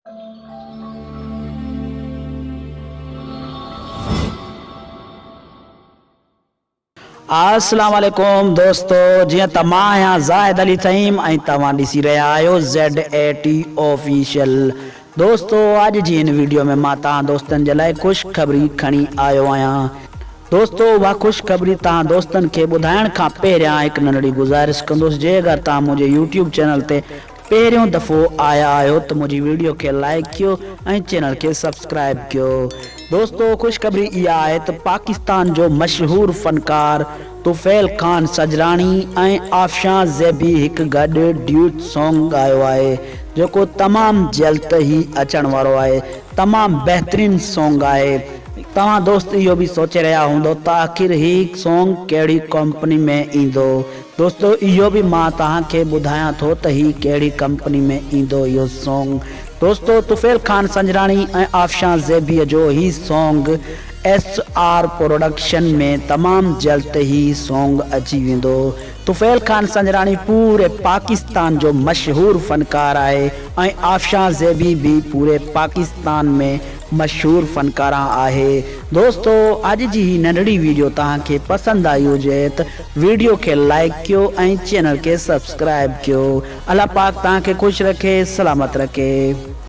السلام عليڪم دوستو جيئن ته مان آهيان زاهد علي ٿهيم ۽ توهان ڏسي رهيا آهيو زيڊ اي ٽي آفيشل دوستو اڄ جي هن ويڊيو ۾ مان توهان دوستن جي لاء خوشخبري کڻي آيو آهيان دوستو اها خوشخبري توهان دوستن کي ٻڌائڻ کان پهريان هڪ ننڍڙي گذارش ڪندس جي اگر توهان منهنجي يوٽيوب چينل تي پهريون دفعو آيا آهيو ته منهنجي ويڊيو کي لائيڪ ڪيو ۽ چينل کي سبسڪرائيب ڪيو دوستو خوشخبري اها آهي ته پاڪستان جو مشهور فنڪار طفيل خان سجراڻي ۽ آفشان زيبي هڪ گڏ ڊيوٽ سونگ ڳايو آهي جيڪو تمام جلد ئي اچڻ وارو آهي تمام بهترين سونگ آهي توهان دوست اهو به سوچي رهيا هوندو ته آخر هي سونگ ڪهڙي ڪمپني ۾ ايندو دوستو اهو به مان توهان کي ٻڌايان ٿو ته هي ڪهڙي ڪمپني ۾ ايندو اهو سونگ دوستو طفيل خان سنجراڻي ۽ آفشان زيبيء جو هي سونگ ايس آر پروڊڪشن ۾ تمام جلد هي سونگ اچي ويندو طفيل خان سنجراڻي پوري پاڪستان جو مشهور فنڪار آهي ۽ آفشان زيبي به پوري پاڪستان ۾ مشهور فنڪاران آهي دوستو اڄ جي هي ننڍڙي ويڊيو توهان کي پسند آئي هجي ته ويڊيو کي لائيڪ ڪيو ۽ چينل کي سبسڪرائيب ڪيو الله پاڪ توهان کي خوش رکي سلامت رکي.